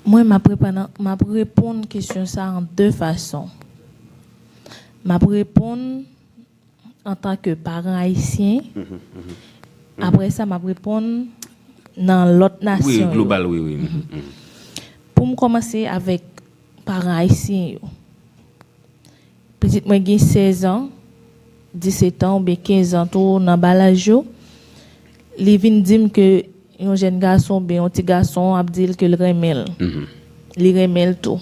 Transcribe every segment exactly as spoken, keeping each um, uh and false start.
Mwen, m ap reponn, m ap reponn kesyon sa an de fason. M ap reponn antanke paran ayisyen. Apre sa, m ap reponn nan lòt nasyon yo. Wi, global, wi, wi. Pou m kòmanse avèk paran ayisyen yo. Pitit mwen gen sèz an, disèt an oubyen kenz an tou nan ba laj yo. Li vin di m ke yon jèn gason oubyen yon ti gason ap di l ke l renmen l. Li renmen l tou.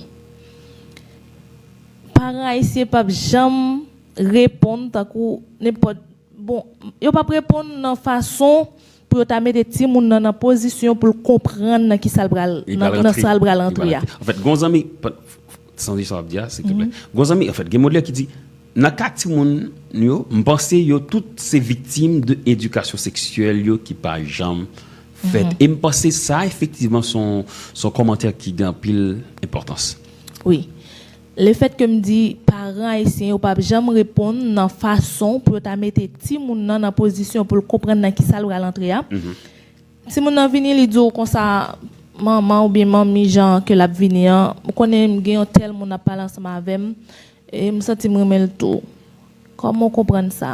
Paran ayisyen p ap janm reponn tankou nenpòt, bon, yo p ap reponn nan fason pou yo ta mete timoun nan nan pozisyon pou l konprann nan ki sa l pral, nan, nan sa l pral antre a. Anfèt, gon zanmi, pa- sanze sa w ap di a, silteplè. Gon zanmi, anfèt, gen modèl ki di, nan ka timoun yo, m panse yo tout se viktim de edikasyon seksyèl yo ki pa janm fèt. E m panse sa, efektivman, se yon, se yon kòmantè ki gen anpil enpòtans. Wi. Lefètke m di paran ayisyen yo p ap janm reponn nan fason pou yo ta mete timoun nan nan pozisyon pou l konprann nan ki sa l pral antre a. Timoun nan vini, li di w konsa, manman oubyen manmi jan ke l ap vini an, ou konnen m gen yon tèl moun ap pale ansanm avè m, e m santi m renmen l tou. Kòman w konprann sa?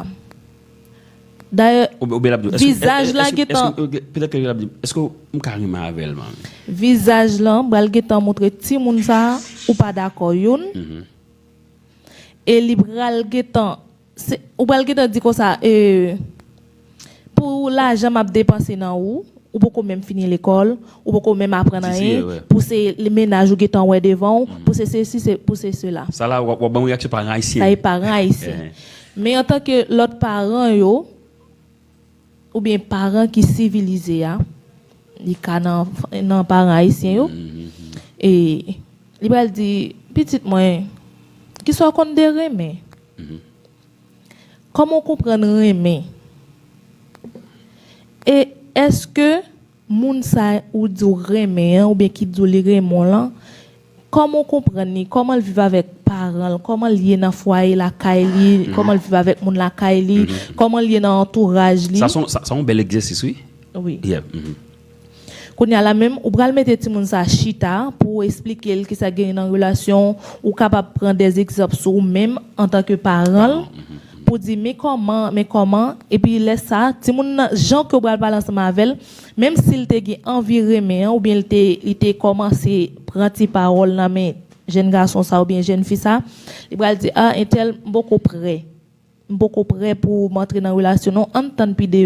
Dayè, vizaj la gentan. Petèt ke l ap di, èske m ka renmen avè l, manmi? Vizaj lan pral gentan montre timoun sa a, ou pa dakò youn. E li pral gentan, se, ou pral gentan di konsa, e, pou lajan m ap depanse nan ou, ou poko menm fini lekòl, ou poko menm aprann anyen, pou se mennaj ou gentan wè devan w, pou se sesi, se, pou se sela. Sa la, w ap, w ap ban m reyaksyon paran ayisyen. Sa e paran ayisyen. Men antanke lòt paran yo, oubyen paran ki sivilize a, li ka nan, nan paran ayisyen yo, e li pral di, pitit mwen, kisa w konn de renmen? Kòman w konprann renmen? E èske moun sa ou di w renmen an, oubyen ki di w li renmen w lan, kòman w konprann li? Kòman l viv avèk paran l? Kòman l ye nan fwaye lakay li? Kòman l viv avèk moun lakay li? Kòman l ye nan antouraj li? Sa se yon, sa, sa yon bèl egzèsis, wi. Wi. Kounye a la menm, ou pral mete timoun sa chita pou w esplike l kisa gen nan relasyon, ou kapab pran dèzegzanp sou ou menm antanke paran l, pou di, men kòman, men kòman, epi lè sa, timoun nan, jan ke w pral pale ansanm avè l, menm si l te gen anvi renmen an, oubyen l te, li te kòmanse pran ti pawòl nan men jèn gason sa oubyen jèn fi sa, li pral di, a, entèl, m poko prè. M poko prè pou m antre nan relasyon, non, ann tann pi deyò.